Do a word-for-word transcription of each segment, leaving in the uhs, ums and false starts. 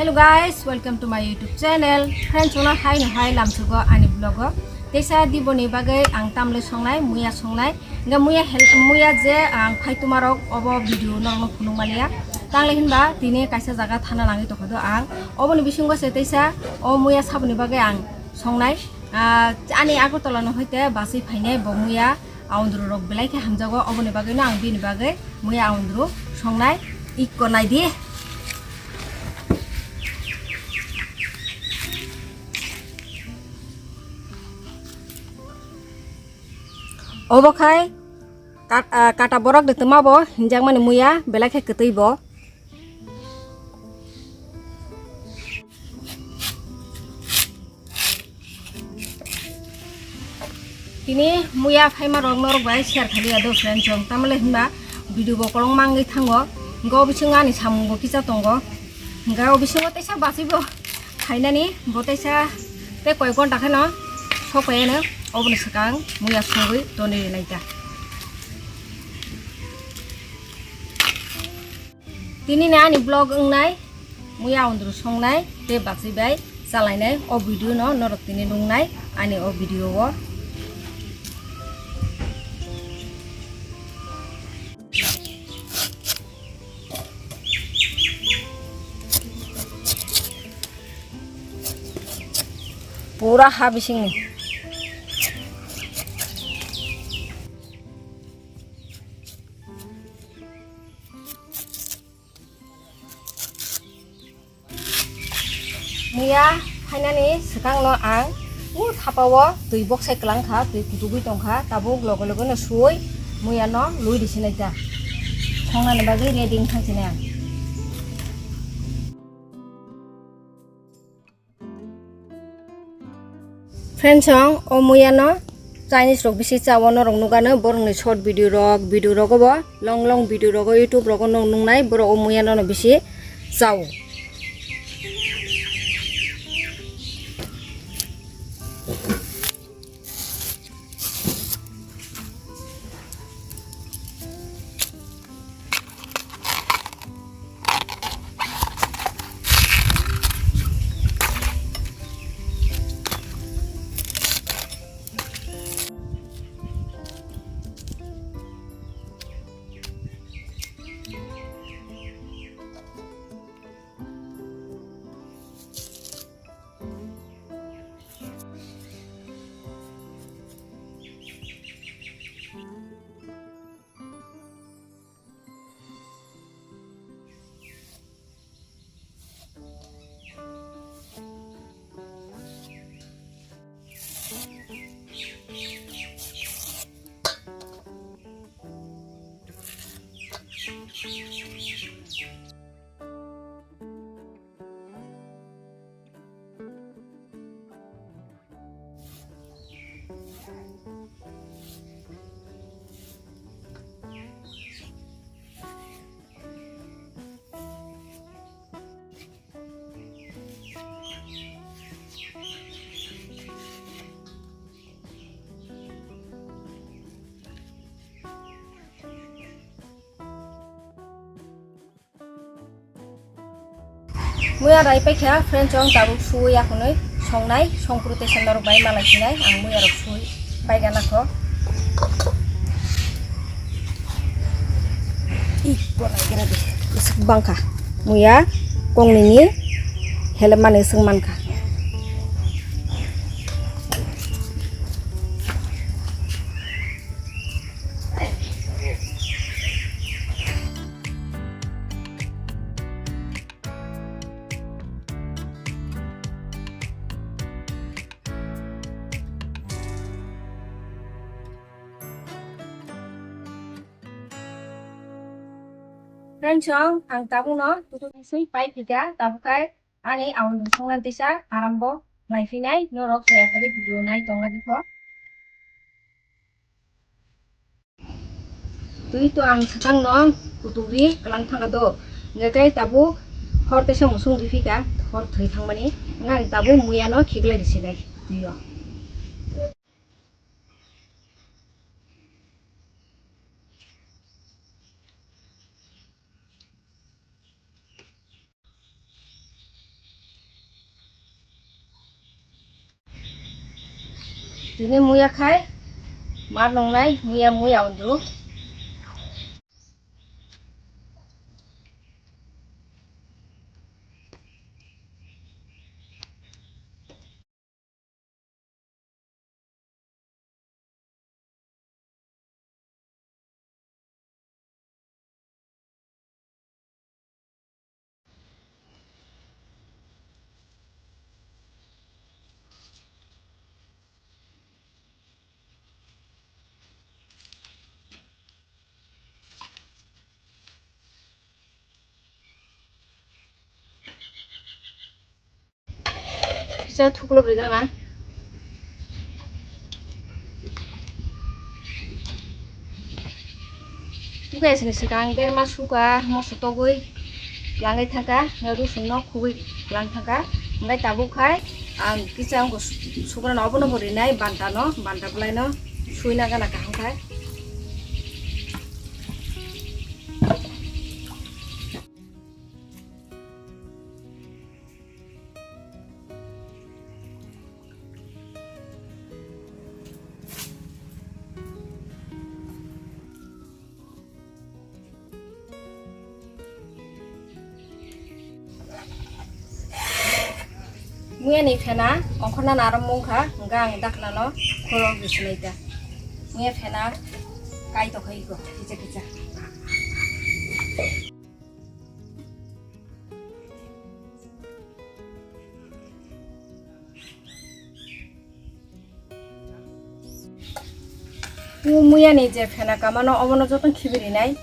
Hello guys, welcome to my YouTube channel. Friends, ono hai no hai lamsugo ani vlog o. Teisa diboni bagwi ang tamle songnai, muya songnai. Hingke muya hel-, muya je ang phai tumarok obo video norokno phunuk maliya. Tangle hinba tini kaisa jaga thana langwi tongkha do ang. Oboni bisingo se teisa o muya saboni bagwi ang songnai. Ah, ani Agartala no hoite bachwi phainai bo muya. Aundru rok belai khe hamjago, oboni bagwi no ang bini bagwi muya aundru songnai ikko naidi. Obo khai kat-, ah, kata borok de twma bo hinjakmani muya belai khe kwtwi bo. Tini muya phaima rok norok bai share khaliya do friends rok, tamle hinba video bo kolong mangwi thango, hingke o bisingo ani samung bo kisa tongo, hingke o bisingo teisa bachwi bo khainani bo teisa tei koi ghonta kheno sokpaiano oboni swkang muya songwi tonwi rinai ta. Tini ni ani vlog wngnai, muya aundru songnai, tei bachwi bai chalainai o video no norok tini nungnai ani o video o. Pura ha bisingni. Muya phainani swkangno ang o thapao twi boksai kwlangkha, twi kutugwi tongkha, tabuk loge loge no suwi muya no lui risinai ta. Songnani bagwi ready wngkha sinai ang. Friends, ang o muya no Chinese rok bisi chao, norok nugano borokni short video rok, video rogo bo long long video rogo YouTube rogo no nungnai, borok o muya no bisi chao. Muya rai paikha, friends, ang tabuk suwi akhunwi songnai, songkru tei sandal rok bai malai sinai, ang muya rok suwi paigana kho. Ih, borai gana de, bwswk bangkha. Muya kong nini helep mani swng mankha. Friends, ang tabukno tutu bising pai phika, tabuk khai ani aun songna tisa arambo nai phinai, norok se kali video nai tongna dikho. Twi to ang swkangno kutugwi kwlang thangkha do. Hwnkhe khe tabuk hor teisa musung rifika, hor thwi thangmani. Hwnkhe ang tabuk muya no khiklai risi nai twi o. Tini muya khai, mar nongnai, muya, muya undru. Kisa thuklop rijak na. Tukai sini sikang berma suka moso togwi langwi thangka, rusun no khugwi lang thangka. Hingke tabuk khai ang kisa wngkha su-, sukrano obono bo rinai banta no, banta bwlai no suina gana kaham khai. Muya ni phena ongkhorna naro mungkha, hingke ang dakla no khorok bisinai ta. Muya phena kai tokha iko, kicha kicha. O muya ni je phena kamano obono joto khibirinai.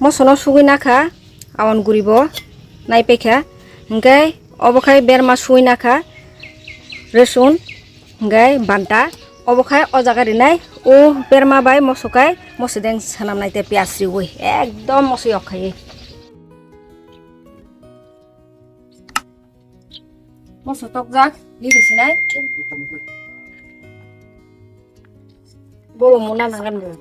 Moso no sugwi nakha, awan guri bo naipaikha, hingke obo khai berma sugwi nakha, resun, hingke banta, obo khai o jaga rinai, o berma bai moso khai moso deng swnam nai te piyaj riwi, ekdom moso yok khai. Moso tokjak, nini sinai. Bolo muna nangan bo.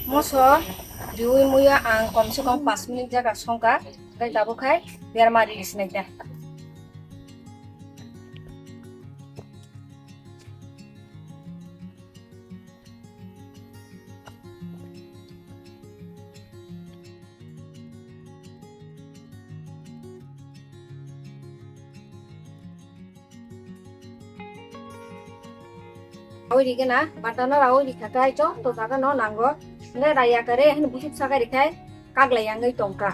Moso riwi muya ang komse kom pash minute jaga songkha, tei tabuk khai berma ri sinai ta. Rawi rigena, bata no rawi rikha khe, joto jaga no nango. Hingke raya kare, hini buchuk sakai rikhai, kaglai yangwi tongkha.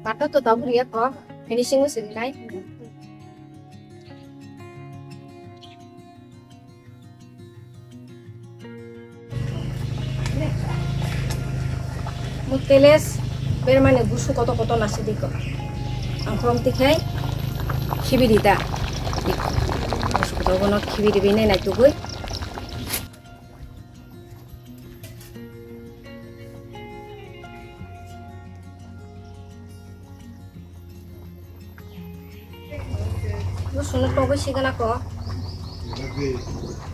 Bata to tabuk riya kho, finishing o sirinai. Muteles bermani busu koto koto nasi diko. Angkhorong tikhai khibiri da. Busu koto kono khibiri bini nai tugui. Busuno togwi sigana ko.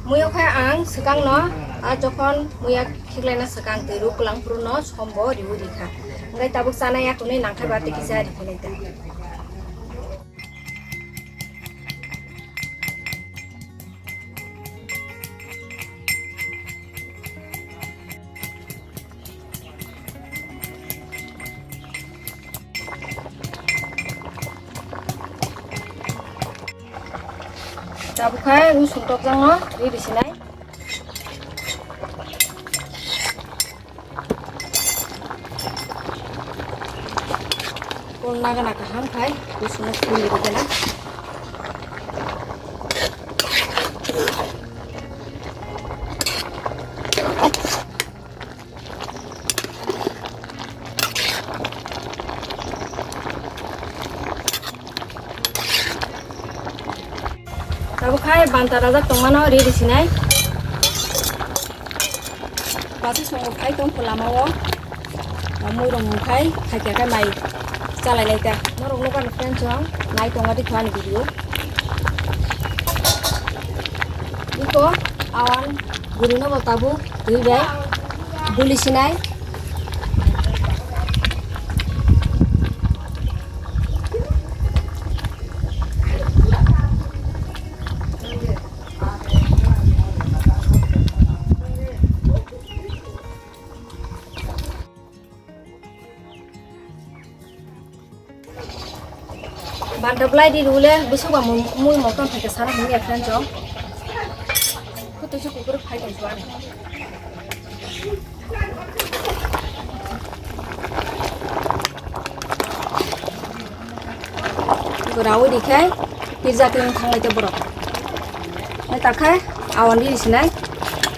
Muyo khe ang swkang no, a jokhon muya khiklaina swkang twi ruk kwlang phuru no sombo riwi rikha. Hingke tabuk chana ya kwnwi nangkhai ba tei kisa rikhinai ta. Tabuk khai ruk sung tokjak no ri risinai. Kol nagana kaham khai, kusuno khuli rwgena. Anta rajak tongmano ri ri sinai. Basi songo khai tong pho lama o. Mui rong khai khai khe mai chalai lai ta. Norok no kan friend chong nai tonga di khan video. Iko awan guri no bo tabuk twi bai buli sinai. Banta belai di rule, bwswk ba mui, mui motom phaikhe sana hwnwi ya friend chong. Kutui se kukur phai tong suar. Rawi di khai, pirja khe wng thanglai te borok. Nai ta khai, awan di sinai.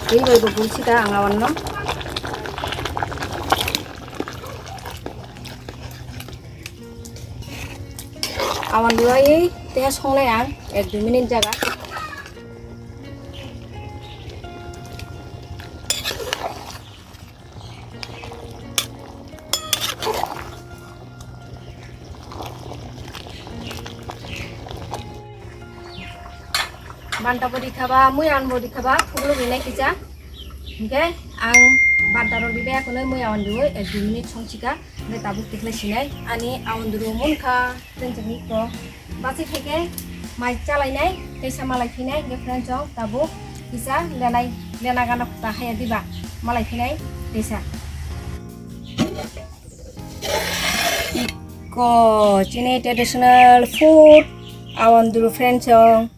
Twi bai bo bul sita ang awan no. Awan duai tei songnai ang ek dui minute jaga. Banta bo rikha ba, mui awan bo rikha ba, phuglo rinai kisa. Hingke ang banta rok ribai akhonoi mui awan duo ek dui minute songchika. Hingke tabuk tikhlai sinai ani awan duro munkha, tei chwngni ko. Basi khaike mai chalainai, teisa malai phinai, hingke friend chong tabuk kisa lenai, lena gana kota haya diba, malai phinai, teisa. Iko chini traditional food, awan duro friend chong.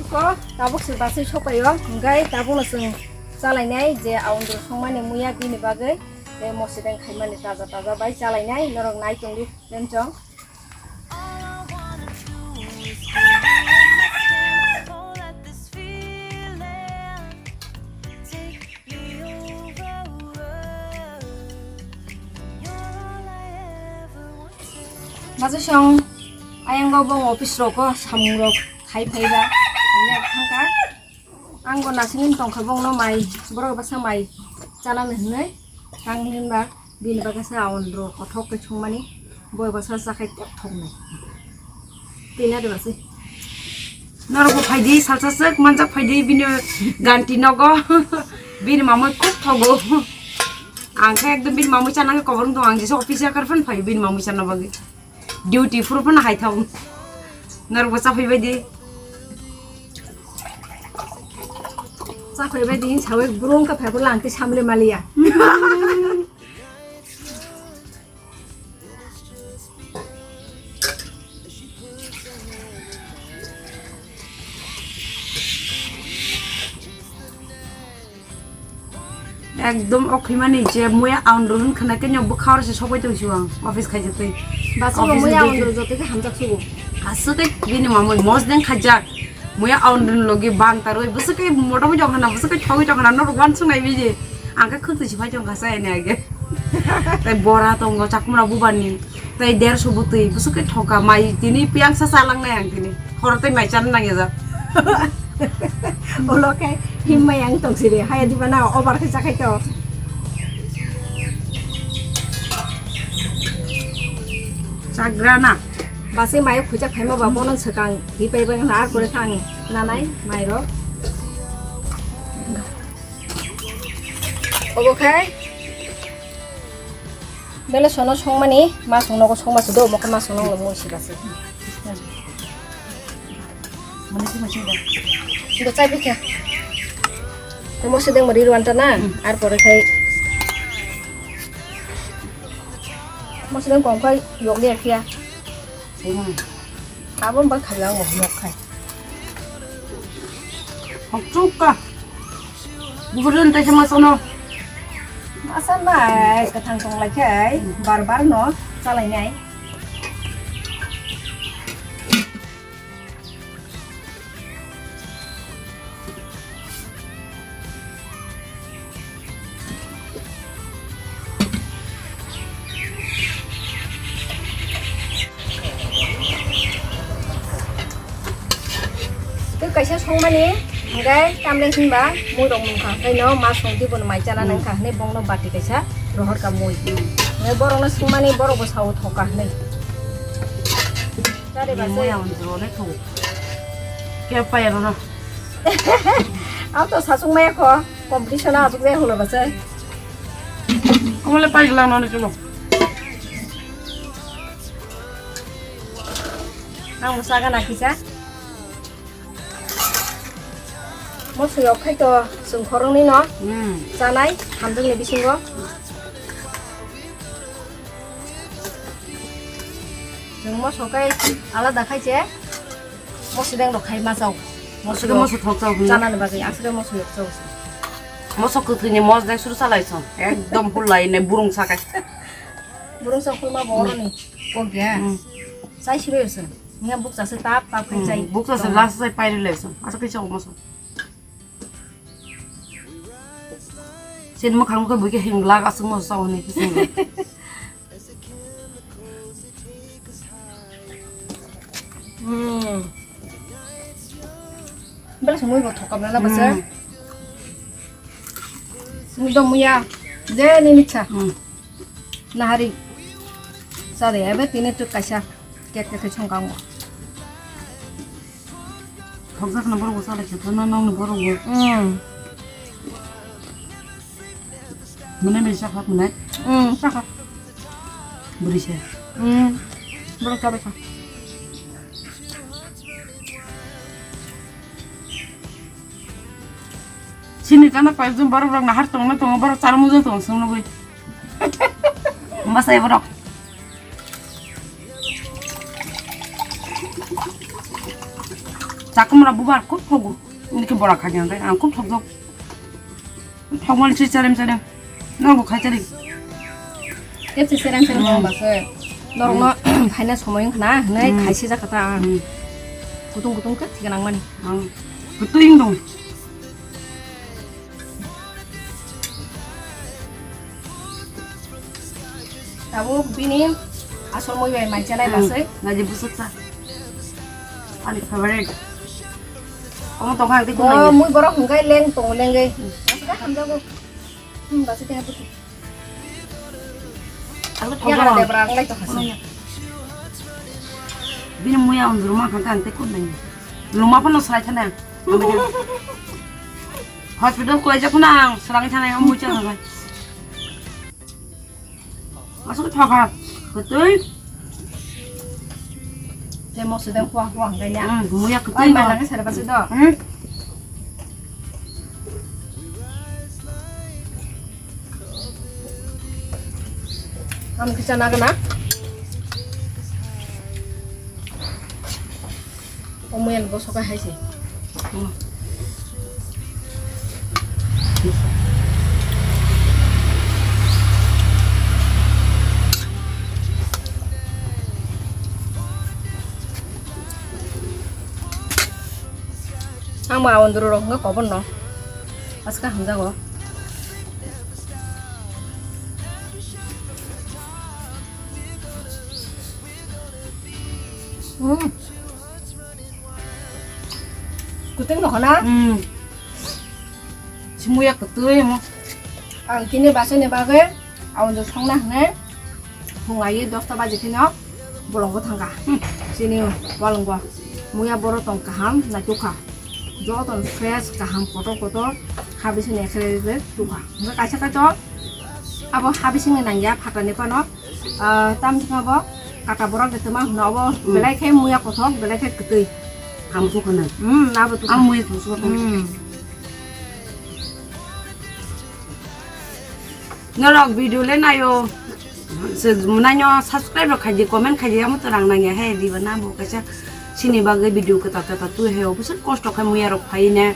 Iko tabuk se basai sopaio, hingkai tabukno chwng chalainai je awan duro songmani muya bini bagwi. Tei mosideng khaimani taja taja bai chalainai norok nai tongdi friend chong. Bachai song ayang bo bong office rok o samung rok khai phai ba thangka. Ang bo nasing tongkha bongno mai, borok baksa mai chanani hinwi. Ang hinba bini bagwi sa awan rok kothok khe songmani, boi baksa chakhai kothok nai. Tina de basi. Norok bo phaidi salsa sek manjak phaidi bini ganti nogo. Bini mamoi kuk thogo. Ang khe ekdom bini mamoi chana khe koborong tong, ang jesa office yakar phan phai bini mamoi chana bagwi. Duty phuru phano hai thang. Norok bo chaphai bai di. Chaphai bai di, sawi burung ka phai lang ti samle maliya. Ekdom okhimani je muya awn run khna khe nyok bwkha oro se sogwi tong siwang office khaijak twi. Bas bo office muya awn run joto khe hamjak sugo. Aswk khe bini mamwi mosdeng khaijak. Muya awn run logi bang tarwi bwswk khe motom jong khna bwswk khe thogwi jong khna norok uansuk nai biji. Ang khe khwtwi se phai tong kha sa ene age. Tei bora tongo chakmura bubani. Tei derso bwtwi bwswk khe thoka mai tini piyang sa chalang nai ang tini. Horo tei mai chan nang ejak. Ulo khe himmai ang tong siri haya diba na obar khe chakhai to. Chagra na. Basi mai khujak phaima ba bono swkang hi pai bai na ar pore thang nanai mai rok. Obo khai bele sono songmani masong nogo songma se do omo khe masong nong lo mui sibase. Do chai bikhe. Omo se deng mari ruanta na ar pore khai. Omo se deng kong khai yok le khia. Abo ba khala o yok khai. Hokchuk ka. Guburon tei se masano. Masa nai kathang tong lai khai bar bar no chalai nai. Thongmani hingke tamle hinba mui rok mungkha hingke no ma songdi bono mai chana nangkha hinui bongno bati kaisa rohor ka mui. Hingke borok no sungmani borok bo sao thoka hinui. Chari ba se. Mui ang juro le thung. Khe pai ano no. Ang to sasung maya kho competition a asuk le holo ba se. Omo le pai gla no ni chulo. Ang mo saga na kisa. Mo suyok khai to sung khorong ni no. Hmm. Chanai hamjung ni bisingo. Chwng moso khe alada khai se, moso deng rok khai ma chao. Aswk khe moso thok chao hwnwi. Chana ni bagwi aswk khe moso yok chao se. Moso kwthwi ni mos deng suru chalai song. Ekdom hulai ne burung sakai. Burung sa khulma bo oro ni. Kok ya. Hmm. Chai sibai se. Nya bukcha se tap tap khai chai. Hmm. Bukcha se last chai pai rilai song. Aswk khe chao moso. Sen mwkhang khe buikhe hinglak aswk moso chao hwnwi khe swngo. Hmm. Bela se mui bo thokap na basa. Hmm. Mui dong muya. Je ni mitsa. Hmm. Nahari. Sade ebe tini tu kaisa. Kek kek song kango. Thokjak na borok bo salai khe phano nong ni borok bo. Hmm. Mwnai bai sakha mwnai. Hmm, sakha. Bwrwi se. Hmm. Borok chabai kha. Sini kana paijum borok rok nahar tongna tongo borok charmung tongo sung nugui. Masai borok. Chakumra bubar kuk thogo. Ini ke bora khanya ang kuk thokjok. Thokmal si charem charem. Nang bo khai chari. Tep si serang serang Hmm. Bang basa. Norok no phaina somoi wngkha na, hinai Hmm. Khai si jakha ta ang. Hmm. Kutung kutung khe thik nang mani. Ang kutung dong. Tabuk bini asol mui bai mai chalai Hmm. Basai. Naji busuk sa. Ani favorite. Omo tong kha ang tei Bo kunai. Mui borok hwnkhe leng tongo lengwi. Aswk hamjago. Hmm, basai tengah putih. Ang tei Ya, thok ada jong. Berang lai tong khasi. Bini mui ang juru ma kha ang tei kunai. Luma phano sai thana. Hospital kwlai jak na ang serang thana ang mui chang kha. Masuk thok ha. Betul. Tei mosodeng huang huang kanya. Hmm, muya kwtwi Ai, no. Malang sara basi do. Hmm. Am kisa na kana? Omo yang bosok hai se. Ang ma ondro rok no kobor no. Aska hamjago. Hmm. Kutung no hana? Hmm. Simuya kutung mo. Ang kini basa ni bagwi, ang jo songna hne, phungai dosta baji phino bolongo thangka. Hmm. Sini bolongo. Muya boro tong kaham, na tukha. Joto fresh kaham kotor kotor, habisini ekhe tukha. Nga kaisa kaito, abo habisini nangya, phatani pano. Ah, tam thima bo kata borok de tama hwna obo. Hmm. Belai khe muya kothok, belai khe kwtwi. Ang thukha na. Hmm, abo thukha. Ang muya thukha. Hmm. Norok video le nayo. Se naino subscribe rok khaidi, comment khaidi, amo to rang nangya he diba na bo kaisa sini bagwi video kwtal kwtal twi he obo se kosto khai muya rok phai ne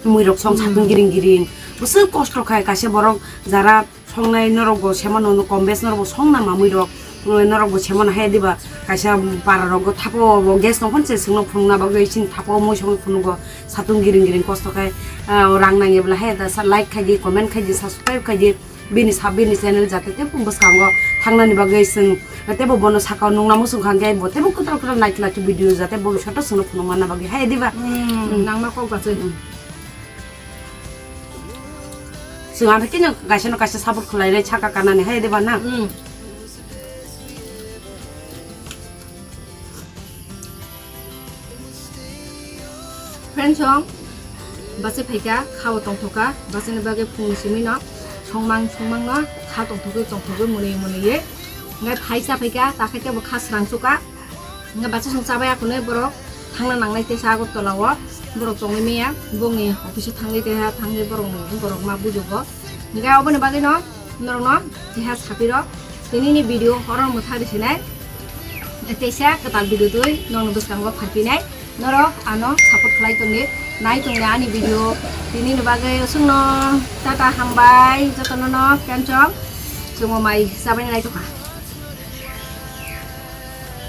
mui rok song satung giring giring. Bo se kosto khai kaisa borok jara Songnai norok bo semano no kom bes norok bo songna mamui rok, eh, norok bo semano hai diba kaisa para rok go thapo bo gas tong phon se sengno phunukna bagwi sini thapo mui song phunukgo satung giring giring kosto khai, ah, rang nangya bwla hai da sa like khai di, comment khai di, subscribe khai di, bini sa bini channel jate tei bwskango thangnani bagwi chwng teibo bono sakao nungna muchung kha hwnkhe bo teibo kwtal kwtal naitwlaitu video jate bo soto chwngno phunukna bagwi hai diba? Hmm, nangma kok bachai. Chwng ang khe no kaisa no kaisa support khlainai saka kanani hai diba na? Hmm. Friends song, bachai phaikha, khao tongthokha, bachaini bagwi phung simi no, songmang songmang no, kha tongthogwi tongthogwi mwnwi mwnwi. Ngai phai cha phaikha, ta khe tebo kha srang chukha. Ngai bachai song chabai akhunwi borok thangna nangnai teisa Agartala o, borok chongwi maya, bongni office o thangwi teisa thangwi borok ni borok ma bujugo. Ngai oboni bagwi no, norokno keha sapiro tinini video horor mwthang risinai teisa kwtal video twi nokni bwskango phaipinai norok ano support khlai tongdi nai tongdi ani video tinini bagwi usungno tata hambai jotono no kemchom chwngmo mai chabai nai tongkha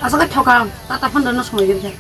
aswk thoka tata phanda no sumai gari.